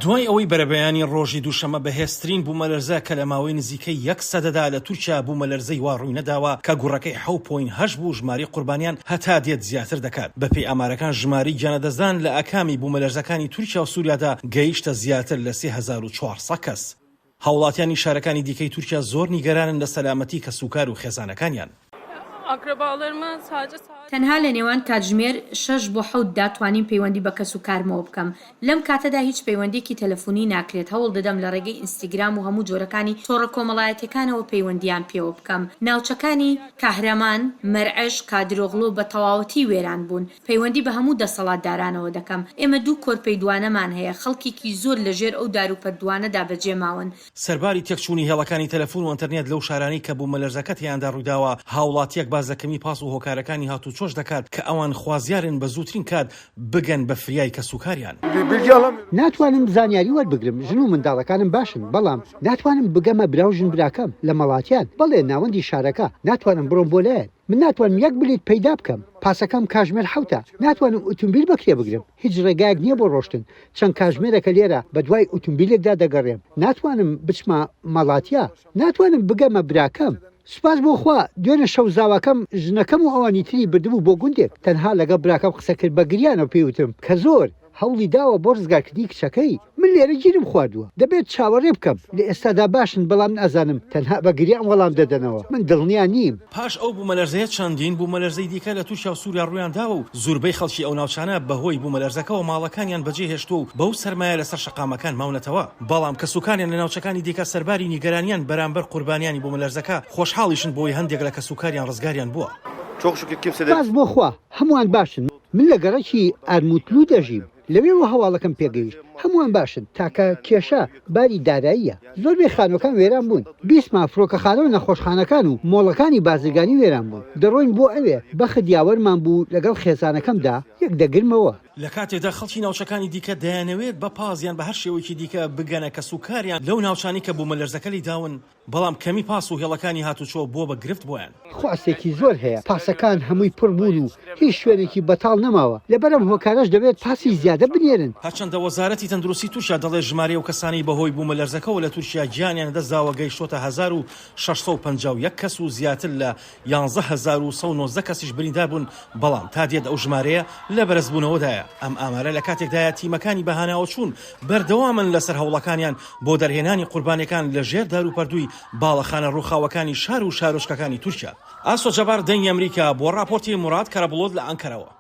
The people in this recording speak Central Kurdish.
دوای ئەوەی بەرەبەیانی ڕۆژی دووشەممە بەهێزترین بوومەلەرزە کە لە ماوەی نزیکەی یەک سەدەدا لە تورکیا بوومەلەرزەی وا ڕووینەداوە کە گوڕەکەی حەو point هەشت بوو ژمارەی قوربانیان هەتا دێت زیاتر دەکات. بەپێی ئامارەکان ژمارەی گیانلەدەستدان لە ئاکامی بوومەلەرزەکانی تورکیا و سووریادا گەیشتە زیاتر لە 3400 کەس. هاوڵاتیانی شارەکانی دیکەی تورکیا زۆر نیگەرانن لە سەلامەتی کەسوکار و خێزانەکانیان. تەنها لە نێوان کاتژمێر شەش بۆ حەوت دا توانیم پەیوەندی بە کەسوکارمەوە بکەم، لەم کاتەدا هیچ پەیوەندیەکی تەلەفونی ناکرێت، هەوڵ دەدەم لە ڕێگەی ئینستیگرام و هەموو جۆرەکانی تۆڕە کۆمەڵایەتیەکانەوە پەیوەندیان پێوە بکەم. ناوچەکانی کاهرەمان، مەرعش، کادرۆغلۆ بە تەواوەتی وێران بوون. پەیوەندی بە هەموو دەسەڵاتدارانەوە دەکەم. ئێمە دوو کۆرپەی دوانەمان هەیە، خەڵکێکی زۆر لە ژێر ئەو داروپەردووانەدا بەجێماون. سەرباری تێکچوونی هێڵەکانی تەلەفون و ئەنتەرنێت لەو شارانەی کە بوومەلەرزەکە تێیاندا ڕوویداوە، هاوڵاتییەک باس لە کەمی پاس و هۆکارەکانی هاتووچۆش دەکات کە ئەوان خوازیارن بە زووترین کات بگەن بە فریای کەسوکاریان. ناتوانم زانیاری وەربگرم، ژن و منداڵەکانم باشن، بەڵام ناتوانم بگەمە برا و ژنبراکەم لە مەڵاتیان، بەڵێ ناوەندی شارەکە، ناتوانم بڕۆم بۆ لایان. من ناتوانم یەک بلیت پەیدا بکەم، پاسەکەم کاژمێر حەوتە، ناتوانم ئوتومبیل بەکرێ بگرم، هیچ ڕێگایەک نییە بۆ ڕۆشتن، چەند کاژمێرێکە لێرە بەدوای ئوتومبیلێکدا دەگەڕێم، ناتوانم بچمە مەڵاتیا، ناتوانم بگەمە براکەم، سوپاس بۆ خوا دوێنێ شەو زاواکەم ژنەکەم و ئەوانی تری بردبوو بۆ گوندێک، تەنها لەگەڵ براکەم قسە کرد بە گریانەوە پێی وتم کە زۆر. هەوڵی داوە بۆ ڕزگارکردنی کچەکەی، من لێرە گیرم خواردووە، دەبێت چاوەڕێ بکەم، لە ئێستادا باشن بەڵام نازانم، تەنها بە گریان وەڵام دەدەنەوە، من دڵنیا نیم. پاش ئەو بوومەلەرزەیە چەندین بوومەلەرزەی دیکە لە تورکیا و سوریا ڕوویانداوە و زوربەی خەڵکی ئەو ناوچانە بەهۆی بوومەلەرزەکەوە ماڵەکانیان بەجێهێشتووە و بەو سەرمایە لەسەر شەقامەکان ماونەتەوە، بەڵام کەسوکاریان لە ناوچەکانی دیکە سەرباری نیگەرانیان بەرامبەر قوربانیانی بوومەلەرزەکە خۆشحاڵیشن بەوەی هەندێک لە کەسوکاریان ڕزگاریان بووە. سوپاس بۆ خوا هەمووان باشن. من لە گەڕەکی ئارموتلو دەژیم، لەوێوە هەواڵەکەم پێگەیشت، هەمووان باشن، تاکە کێشە باری داراییە، زۆربەی خانووەکان وێران بوون، بیستمان فڕۆکەخانە و نەخۆشخانەکان و مۆڵەکانی بازرگانی وێران بوون، دەڕۆین بۆ ئەوێ، بەخت یاوەرمان بوو لەگەڵ خێزانەکەمدا یەک دەگرمەوە. لە کاتێکدا خەڵکی ناوچەکانی دیکە دەیانەوێت بە پاس یان بە هەر شێوەیەکی دیکە بگەنە کەسوکاریان لەو ناوچانەی کە بوومەلەرزەکە لێیداون، بەڵام کەمی پاس و هێڵەکانی هاتوچۆ بووە بە گرفت بۆیان. خواستێکی زۆر هەیە، پاسەکان هەمووی پڕ بوون و هیچ شوێنێکی بەتاڵ نەماوە، لەبەر ئەم هۆکارەش دەبێت پاسی زیادە بنێرن. هەرچەندە وەزارەتی تەندروستی تورکیا دەڵێت ژمارەی ئەو کەسانەی بەهۆی بوومەلەرزەکەوە لە تورکیا گیانیان لەدەستداوە گەیشتۆتە 1651 کەس و زیاتر لە 11119 کەسیش بریندار بوون، بەڵام تا دێت ئەو ژمارەیە لە بەرزبوونەوەدایە. ئەم ئامارە لە کاتێکدایە تیمەکانی بەهاناوەچوون بەردەوامن لەسەر هەوڵەکانیان بۆ دەرهێنانی قوربانیەکان لە ژێر داروپەردووی باڵەخانە ڕووخاوەکانی شار و شارۆچکەکانی تورکیا. ئاسۆ جەبار، دەنگی ئەمریکا، بۆ ڕاپۆرتی موراد کەرەبڵۆت لە ئەنکەرەوە.